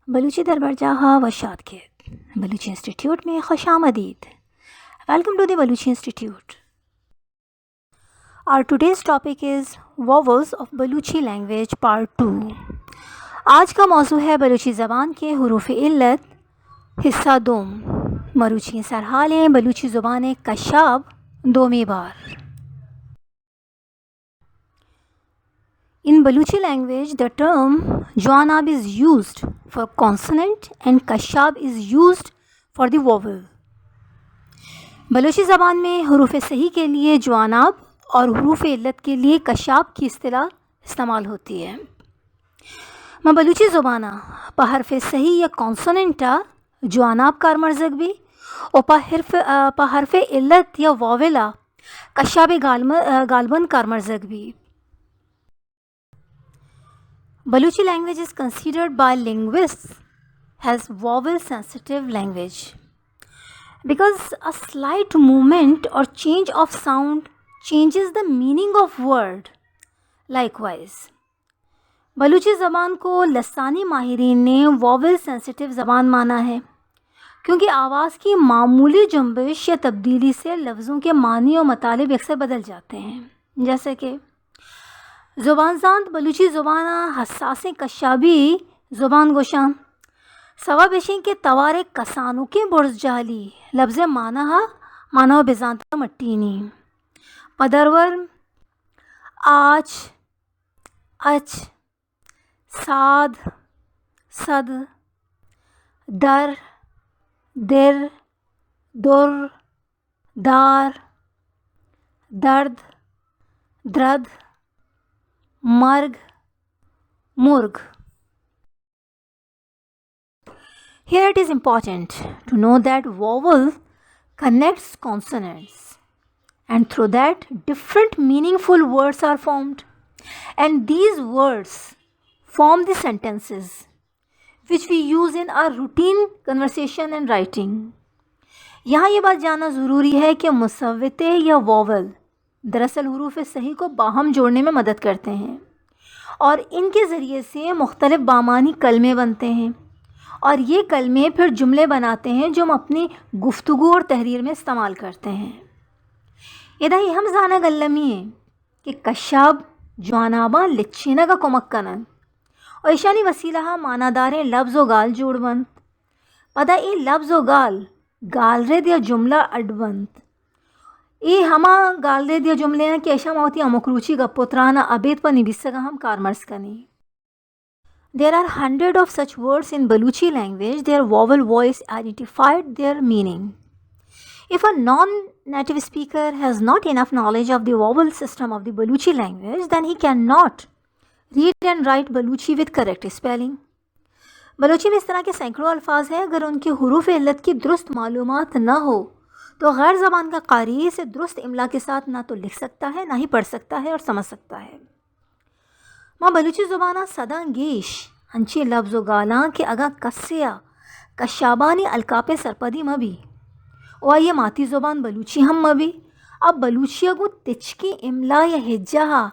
بلوچی دربرجاہ ءَ وش آتک ات۔ بلوچی انسٹیٹیوٹ میں خوش آمدید۔ Welcome to the Baluchi Institute. Our today's topic is vowels of Baluchi language part two. آج کا موضوع ہے بلوچی زبان کے حروف علت، حصہ دوم۔ مروچی سرحال ہیں بلوچی زبان کشاب دومی بار۔ In Baluchi language, the term جواناب is used for consonant and کشاب is used for the vowel. Balochi زبان میں حروف صحیح کے لیے جواناب اور حروف علت کے لیے کشاب کی اصطلاح استعمال ہوتی ہے۔ ما بلوچی زبان ءَ پہ حرف صحیح یا کانسوننٹ ءَ جواناب کارمرزگ بی و پہ حرف، آ، پہ حرف علت یا واول ءَ کشاب گالم-، آ، گالبند کارمرزگ be. Baluchi language is considered by linguists as vowel sensitive language because a slight movement or change of sound changes the meaning of word. Likewise, Balochi زبان کو لسانی ماہرین نے واول سینسیٹیو زبان مانا ہے، کیونکہ آواز کی معمولی جنبش یا تبدیلی سے لفظوں کے معنی اور مطالب اکثر بدل جاتے ہیں۔ جیسے کہ زبان زانت بلوچی زبان ءَ حساسیں کشابی زبان گوشاں۔ سوب اشیں کہ توار ءِ کسانکیں برز جہلی لبز ءِ مانا ءَ، مانا ءَ بزانت ءَ مٹینی۔ پہ درور، آچ، اچ، ساد، سد، در، در، در، دار، درد، درد، مرگ، مرغ۔ Here it is important to know that vowel connects consonants and through that different meaningful words are formed and these words form the sentences which we use in our routine conversation and writing. یہاں یہ بات جاننا ضروری ہے کہ مصوتے یا واول دراصل حروف صحیح کو باہم جوڑنے میں مدد کرتے ہیں اور ان کے ذریعے سے مختلف بامعنی کلمے بنتے ہیں اور یہ کلمے پھر جملے بناتے ہیں جو ہم اپنی گفتگو اور تحریر میں استعمال کرتے ہیں۔ ادا اے ہم زانگ المی ایں کہ کشاب جواناباں لچینگ ءَ کمک کن انت و ایشانی وسیلہ ءَ معناداریں لبز و گال جوڑ بنت۔ پدا اے لبز و گال گالرد یا جملہ اڈ بنت۔ اے ہما گالرد یا جملے آں کہ ایشاں ما وتی ہمک روچی گپ و تران ءَ ابید پہ نبیسگ ءَ ہم کارمرز کنیں۔ There are hundred of such words in Baluchi language, their vowel voice identified their meaning. If a non-native speaker has not enough knowledge of the vowel system of the Baluchi language, then he cannot read and write Baluchi with correct spelling. Balochi میں اس طرح کے سینکڑوں الفاظ ہیں، اگر ان کے حروف علت کی درست معلومات نہ ہو تو غیر زبان کا قاری اسے درست املا کے ساتھ نہ تو لکھ سکتا ہے، نہ ہی پڑھ سکتا ہے اور سمجھ سکتا ہے۔ ما بلوچی زبان ءَ سداں گیش انچیں لبز و گالاں کہ اگاں کسے ءَ کشابانی الکاپیں سرپدی مہ بی و آئی ءِ ماتی زبان بلوچی ہم مہ بی، آ بلوچی ءَ گوں تچکیں املا یا ہجہ ءَ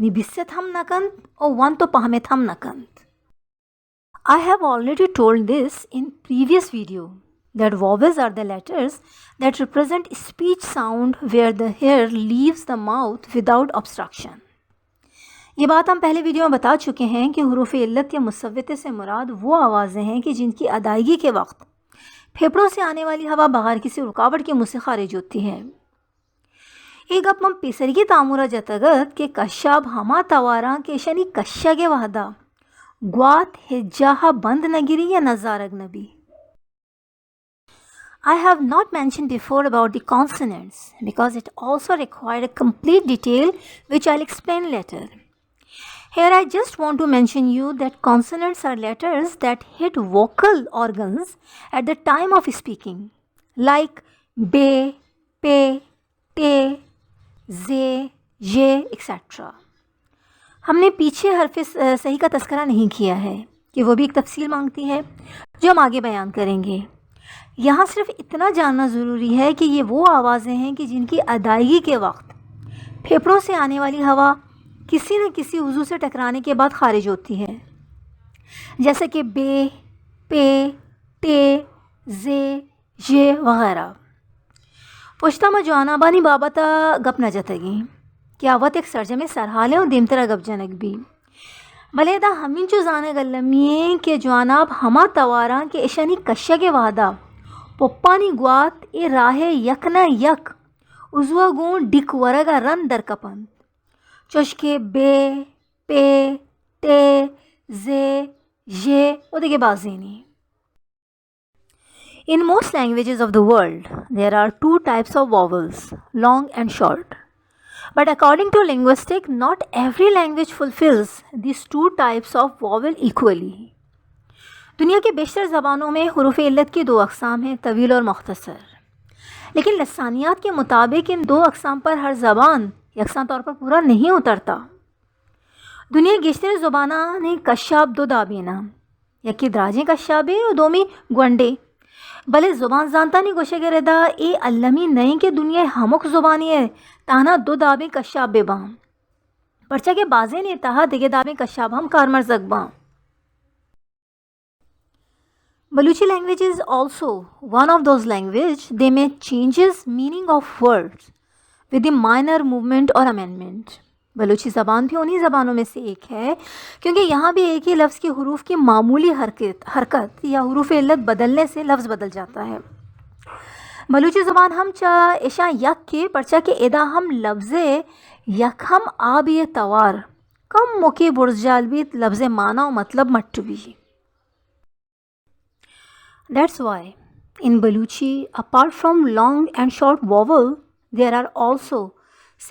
نبیست ہم نہ کنت و ونت و پہمت ہم نہ کنت۔ I have already told this in previous video that vowels are the letters that represent speech sound where the air leaves the mouth without obstruction. یہ بات ہم پہلے ویڈیو میں بتا چکے ہیں کہ حروف علت یا مصوتے سے مراد وہ آوازیں ہیں کہ جن کی ادائیگی کے وقت پھیپھڑوں سے آنے والی ہوا بغیر کسی رکاوٹ کے منہ سے خارج ہوتی ہے۔ اے گپ من پیسریگیں تامر ءَ جتگ ات کہ کشاب ہما تواراں کہ ایشانی کشگ ءِ وہدا گوات ہچ جاہ ءَ بند نہ گری یا نزارگ نہ be. I have not mentioned before about the consonants because it also required a complete detail which I'll explain later. Here I just want to mention you that consonants are letters that hit vocal organs at the time of speaking, like بے، پے، ٹے، زے، ژے، ایکسیٹرا۔ ہم نے پیچھے حرف س-، صحیح کا تذکرہ نہیں کیا ہے کہ وہ بھی ایک تفصیل مانگتی ہے جو ہم آگے بیان کریں گے۔ یہاں صرف اتنا جاننا ضروری ہے کہ یہ وہ آوازیں ہیں کہ جن کی ادائیگی کے وقت پھیپھڑوں سے آنے والی ہوا کسی نہ کسی عضو سے ٹکرانے کے بعد خارج ہوتی ہے، جیسے کہ بے، پے، ٹے، زے، ژے وغیرہ۔ پشتا ما جوانابانی بابت ءَ گپ نہ جتگیں کہ آ وت یک سرجمیں سرحالے ءُ دیمترا گپ جنگ بی۔ بلے ادا ہمینچو زانگ المی ایں کہ جواناب ہما تواراں کہ اشانی کشگ ءِ وہدا پپانی گوات اے راہ ءِ یک نہ یک عضو ءَ گوں ڈیک ورگ ءَ رند در کپنت، چوش کہ بے، پے، ٹے، زے، ژے ءُ دگہ بازینے۔ In most languages of the world, there are two types of vowels, long and short. But according to linguistic, not every language fulfills these two types of vowel equally. دنیا کے بیشتر زبانوں میں حروف علت کی دو اقسام ہیں، طویل اور مختصر۔ لیکن لسانیات کے مطابق ان دو اقسام پر ہر زبان یکساں طور پر پورا نہیں اترتا۔ دنیا ءِ گیشتریں زبانانی کشاب دو دابیں اَں، یکے دراجیں کشابے ءُ دومی گونڈیں۔ بلے زبان زانتانی گوشگ ءِ ردا اے المی نہ اِنت کہ دنیا ءِ ہمک زبانے ءَ تہنا دو دابیں کشاب بہ باں، پرچا کہ بازینے ءِ تہا دگہ دابیں کشاب ہم کارمرزگ باں۔ Balochi language is also one of those language they may changes meaning of words with the minor movement or amendment. Balochi زبان بھی انہی زبانوں میں سے ایک ہے، کیونکہ یہاں بھی ایک ہی لفظ کے حروف کی معمولی حرکت، حرکت یا حروف علت بدلنے سے لفظ بدل جاتا ہے۔ بلوچی زبان ہم چہ اشاں یکے، پرچا کہ ادا ہم لفظ یک ہم آبی توار کم مکے برزجال بیت، لفظ معنی و مطلب مٹ be. That's why in Balochi, apart from long and short vowel, there are also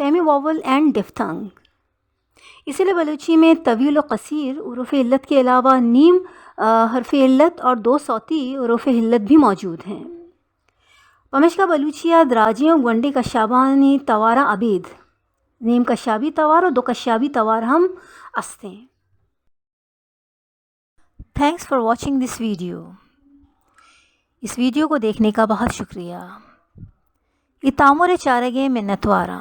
semi vowel and diphthong. اسی لیے بلوچی میں طویل و قصیر حروف علت کے علاوہ نیم، آ، حرف علت اور دو صوتی حروف علت بھی موجود ہیں۔ پمشکا بلوچی ءَ دراجیں و گونڈیں کشابانی تواراں ابید نیم کشابی توار و دو کشابی توار ہم است ہیں۔ Thanks for watching this video. اس ویڈیو کو دیکھنے کا بہت شکریہ۔ اے تامر ءِ چارگ ءِ منتواراں۔